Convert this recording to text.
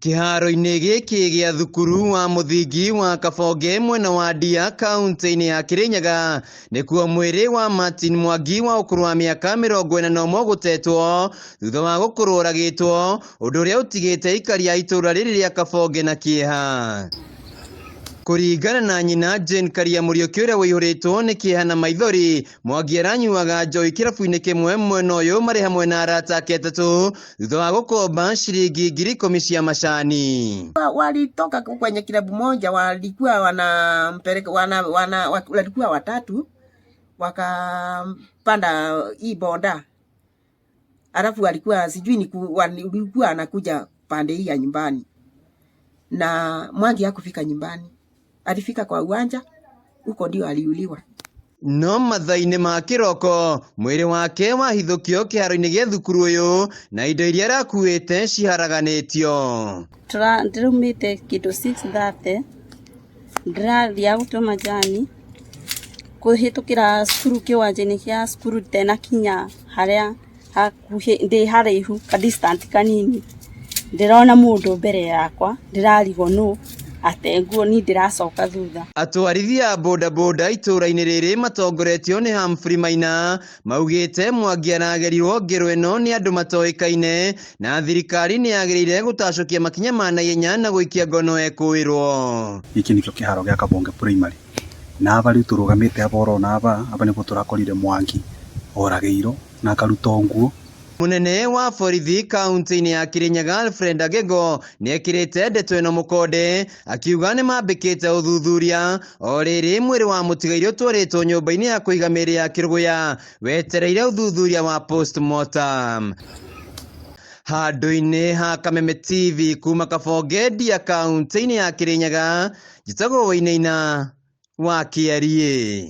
Kĩharo-inĩ gĩkĩ gĩa thukuru wa mũthingi wa Kabonge mwena wa Ndia kauntĩ-inĩ ya Kĩrĩnyaga nĩkuo mwĩrĩ wa Martin Mwangi wa ũkũrũ wa mĩaka 41 ũgũtetwo thutha wa gũkorwo oragĩtwo, ũndũ ũrĩa ũtigĩte aikari a itũũra rĩrĩ rĩa Kabonge na kĩeha. Kũringana na nyina Jane Karia Mũriũki ũrĩa ũihũrĩtwo nĩ kĩeha na maithori, Mwangi aranyuaga njohi kĩrabu-inĩ kĩmwe mwena ũyũ marĩ hamwe na arata ake atatũ thutha wa gũkomba ciringi 10,000 cia macani. Walitoka kwenye kilabu moja, walikuwa wanampeleka wana, wana, walikuwa watatu wakapanda hii boda, alafu alikuwa sijui ni walikuwa anakuja pande hii ya nyumbani, na Mwangi hakufika nyumbani, alifika kwa uwanja huko ndio aliuliwa. No mathaa-inĩ ma kĩroko mwĩrĩ wake wahithũkio kĩharo-inĩ gĩa thukuru ũyũ na indo iria arakuĩte ciharaganĩtio. Ndĩraumĩte kĩndũ 6:30 ndĩrathiaga gũtua majani kũhĩtũkĩra cukuru kĩwanja-inĩ kĩa cukuru ndenakinya harĩa hakuhĩ ndĩ haraihu ka distance kanini ndĩrona mũndũ mbere yakwa ndĩrarigwo nũ ate nguo niĩ ndĩracoka thutha. Atwarithia a bodaboda itũũra-inĩ rĩrĩ matongoretio nĩ Humphrey Maina maugĩte Mwangi aragerirwo ngero ĩno nĩ andũ matoĩkaine na thirikari nĩ yagĩrĩire gũtacũkia makinya ma naihenya na gũikia ngono ekũĩrwo. Gĩkĩ nĩkĩo kĩharo gĩa Kabonge Primary na aba rĩu tũrũgamĩte aba ũrona aba, aba nĩbo tũrakorire Mwangi oragĩirwo na akarutwo nguo. Mũnene wa borithi kaunti-inĩ ya Kirinyaga Alfred Agego nĩekĩrĩte ndeto ĩno mũkonde akiuga nĩmambĩkĩte ũthuthuria o rĩrĩ mwĩrĩ wa mũtigairĩ ũtwarĩtwo nyũmba-inĩ ya kũiga mĩĩrĩ ya kĩrũgũya wetereire ũthuthuria wa postmortem. Handũ-inĩ ha Kameme TV kuma Kabonge Ndia kaunti-inĩ ya Kirinyaga, njĩtagwo Wainaina wa Kĩariĩ.